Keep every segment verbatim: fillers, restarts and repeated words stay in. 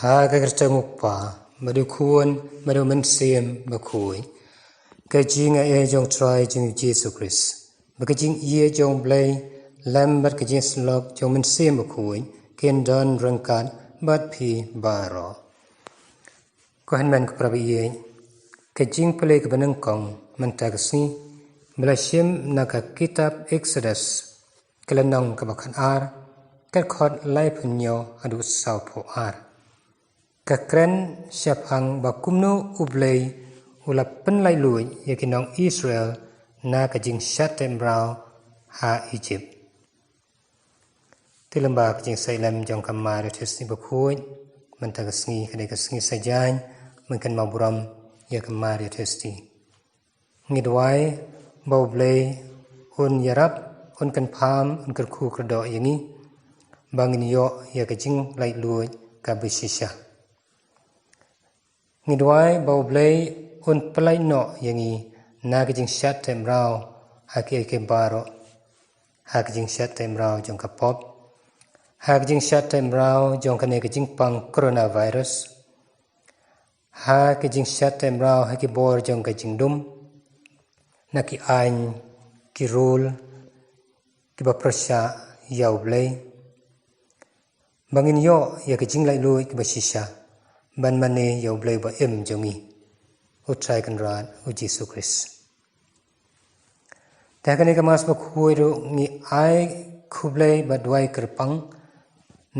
Ha ka kyrteng u Kpa, bad u Khun, bad u Mynsiem Bakhuid. Ka jingaiei jong Trai jong U Jisu Khrist, bad ka jingïeit jong U Blei, lem bad ka jingïasyllok jong U Mynsiem Bakhuid, kin don ryngkat bad phi baroh. Ko hynmen ko para baieit, ka jingpule kaba nyngkong mynta ka sngi, ba la shim na ka kitab Exodus, ka lynnong kaba khatar, ka dkhot laiphew hynñiew haduh sawphew ar. Ka kren shaphang ba kumno U Blei u la pynlaitluid ïa ki nong Israel na ka jingshad teh mraw ha Egypt. Te lyngba ka jingsahlem jong ka Mar Ïathuhsngi Bakhuid, mynta ka sngi ka dei ka sngi Saitjaiñ, mynta kan mawburom ïa ka Mar Ïathuhsngi. Ngi duwai ba U Blei un ïarap, un kynpham, un kyrkhu kyrdoh ïa ngi, ba ngin ïoh ïa ka jinglaitluid kaba shisha. Ngi duwai ba U Blei un pynlait noh ïa ngi na ka jingshad teh mraw ha kiei kiei baroh, ha ka jingshad teh mraw jong ka pop, ha ka jingshad teh mraw jong kane ka jingpang coronavirus, ha ka jingshad teh mraw ha ki bor jong ka jingdum, na ki aiñ, ki rule kiba pyrshah ïa U Blei, ba ngin ïoh ïa ka jinglaitluid kaba shisha ban mane ïa U Blei ba im jong ngi, U Trai Kynrad U Jisu Khrist. Te ha kane ka Mass Bakhuid ruh ngi ai khublei bad duwai kyrpang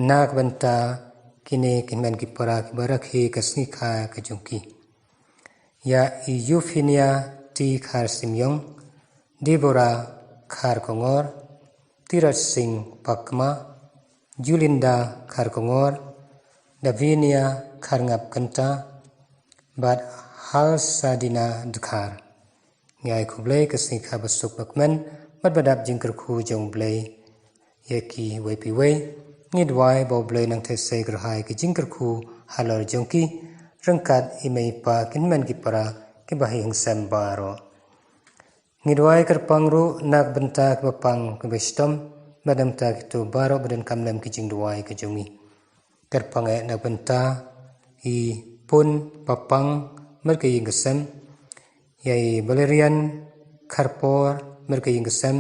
na ka bynta kine ki hynmen ki para kiba rakhe ka sngi kha ka jong ki. Ïa i Euphemia T Kharsimyong, Deborah Kharkongor, Tirot Singh Pakma, Julinda Kharkongor, Davinia Kharngap Kynta, bad Halsadina Dkhar. Ngi ai khublei ka sngi kha ba suk ba kmen bad ba dap jingkyrkhu jong U Blei ïa kiwei pa kiwei. Ngi duwai ba U Blei nang theh sei kyrhai ka jingkyrkhu halor jong ki, ryngkat i mei i pa, ki hynmen ki para, kiba ha ïing ha sem baroh. Ngi duwai kyrpang ruh na ka bynta kiba pang kiba shitom, bad na ka bynta kito baroh ba donkam lem ki jingduwai ka jong ngi. Kyrpang eh na ka bynta i Pun Papang bad ka ïing ka sem, ïa i Valerian Kharpor bad ka ïing ka sem,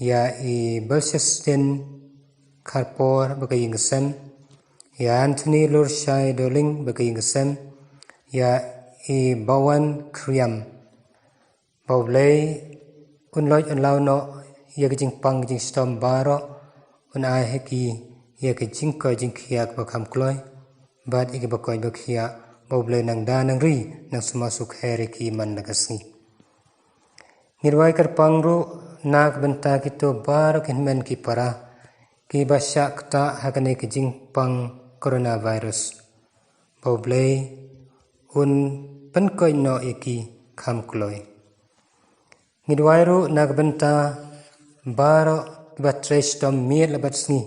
ïa i Balsastin Kharpor bad ka ïing ka sem, ïa Anthony Lurshai Doling bad ka ïing ka sem, ïa i Bawan Khriam. Ba U Blei un loit un law noh ïa ka jingpang ka jingshitom baroh, un ai ha ki ïa ka jingkoit jingkhiah kaba kham kloi, bad ïa kiba koit ba khiah ba U Blei nang da nang ri, nang sumar sukher ïa ki man la ka sngi. Ngi duwai kyrpang ruh na ka bynta kito baroh ki hynmen ki para kiba shah ktah ha kane ka jingpang coronavirus, ba U Blei un pynkoit noh ïa ki kham kloi. Ngi duwai ruh na ka bynta baroh kiba trei shitom miet la bad sngi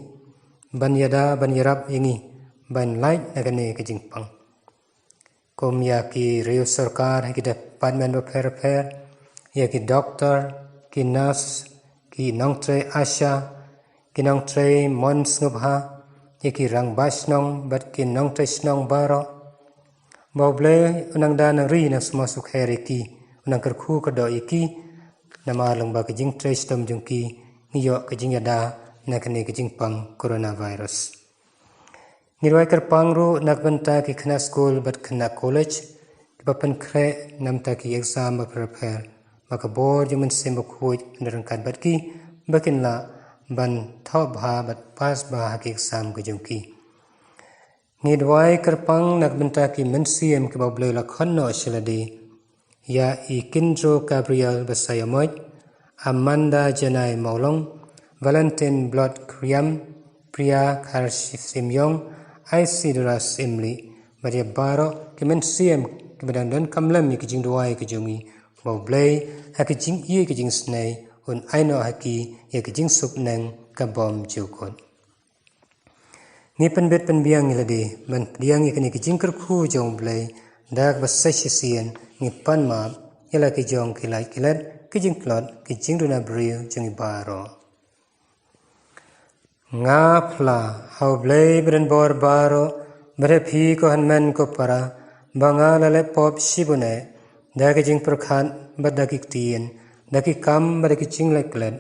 ban ïada ban ïarap ïa ngi ban lait na kane ka jingpang. Kum ïa ki riew sorkar ha ki department bapher bapher, ïa ki doktor, ki nurse, ki nongtrei ASHA, ki nongtrei mon sngewbha, ïa ki rangbah shnong bad ki nongtrei shnong baroh. Ba U Blei un nang da nang ri, nang sumar sukher ïa ki, un nang kyrkhu kyrdoh ïa ki, namar lyngba ka jingtrei shitom jong ki ngi ïoh ka jingïada na kane ka jingpang coronavirus. Ngi duwai kyrpang ruh na ka bynta ki khynnah skul bad khynnah college kiba pynkhreh na ka bynta ki exam bapher bapher, ba ka bor jong U Mynsiem Bakhuid un ryngkat bad ki, ba kin lah ban thoh bha bad pass bha ha ki exam ka jong ki. Ngi duwai kyrpang na ka bynta ki mynsiem kiba U Blei u la khot noh sha lade, ïa i Kindro Gabriel Basaiawmoit, Amanda Janai Mawlong, Valentine Blot Khriam, Priya Kharsimyong, Isidora Syiemlieh, bad ïa baroh ki mynsiem kiba dang donkam lem ïa ka jingduwai ka jong ngi, ba U Blei ha ka jingïeit ka jingisnei un ai noh ha ki ïa ka jingsuk neng kabym jukut. Ngi pynbit pynbiang ïa lade ban pdiang ïa kane ka jingkyrkhu jong U Blei, da kaba sa shisien ngi pan map ïa la ki jong ki lait ki let, ki jingtlot, ki jingduna briew jong ngi baroh. Nga phla ha U Blei ba donbor baroh, Bad ha phi ko hynmen ko para, ba nga la leh pop shibun eh, da ki jingpyrkhat bad da ki ktien, da ki kam bad da ki jingleh klet,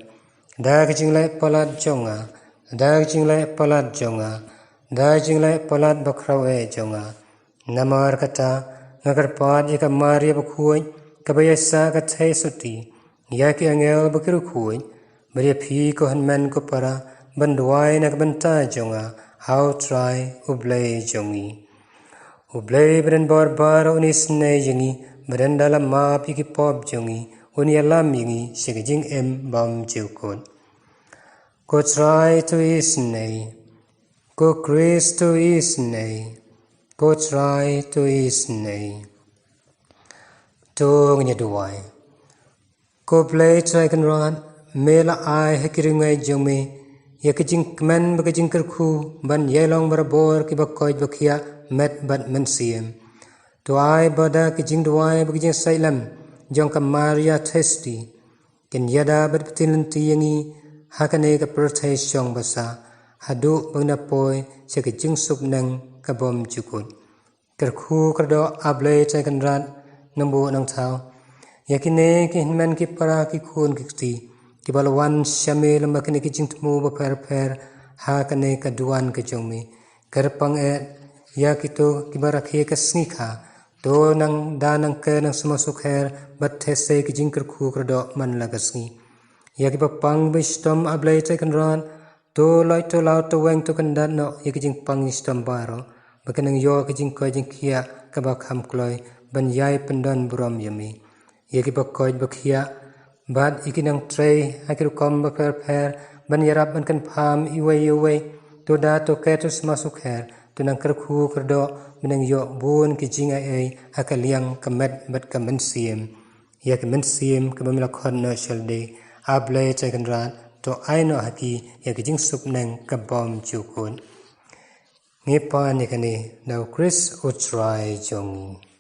da ki jingleh palat jong nga, da ki jingleh palat jong nga, da ki jingleh palat bakhraw eh jong nga. Namar kata, nga kyrpad ïa ka Maria bakhuid, kaba ïaisah ka theisotti, ïa ki angel bad ki riewkhuid, bad ïa phi ko hynmen ko para, ban duwai na ka bynta jong nga ha U Trai U Blei jong ngi. U Blei badonbor baroh un isynei ïa ngi, bad ynda la map ïa ki pop jong ngi, un ïalam ïa ngi sha ka jingim bymjukut. Ko Trai to isynei. Ko Khrist to isynei. Ko Trai to isynei. To ngin ïa duwai. Ko Blei Trai Kynrad, me la ai ha ki riewngeit jong me ïa ka jingkmen bad ka jingkyrkhu ban ïai long barabor kiba koit ba khiah met bad mynsiem. To ai ba da ka jingduwai bad ka jingsahlem jong ka Maria Theisotti, kin ïada bad pynlynti ïa ngi ha kane ka pyrthei shong basa, haduh ba ngin ïa poi sha ka jingsuk neng ka bymjukut. Kyrkhu kyrdoh A Blei Trai Kynrad nongbuh nongthaw ïa kine ki hynmen ki para ki khun ki kti kiba la wan sha me lem bad kine ki jingthmu bapher bapher ha kane ka duwan ka jong me. Kyrpang eh ïa kito kiba rakhe ka sngi kha, to nang da nang ker nang sumar sukher bad theh sei ki jingkyrkhu kyrdoh man la ka sngi. Ïa kiba pang ba shitom A Blei Trai Kynrad, to lait to law to weng to kyndat noh ïa ki jingpang shitom baroh, ba kin nang ïoh ka jingkoit jingkhiah kaba kham kloi ban ïai pyndon burom ïa me. Ïa kiba koit ba khiah bad ïa ki nang trei ha ki rukom bapher bapher ban ïarap ban kynpham iwei ïa iwei, to da to ker to sumar sukher, to nang kyrkhu kyrdoh ban nang ïoh bun ki jingai ei ha ka liang ka met bad ka mynsiem. Ïa ka mynsiem kaba me la khot noh sha lade, A Blei Trai Kynrad, to ai noh ha ki ïa ka jingsuk neng ka bymjukut. Ngi pan ïa kane da U Khrist U Trai jong ngi.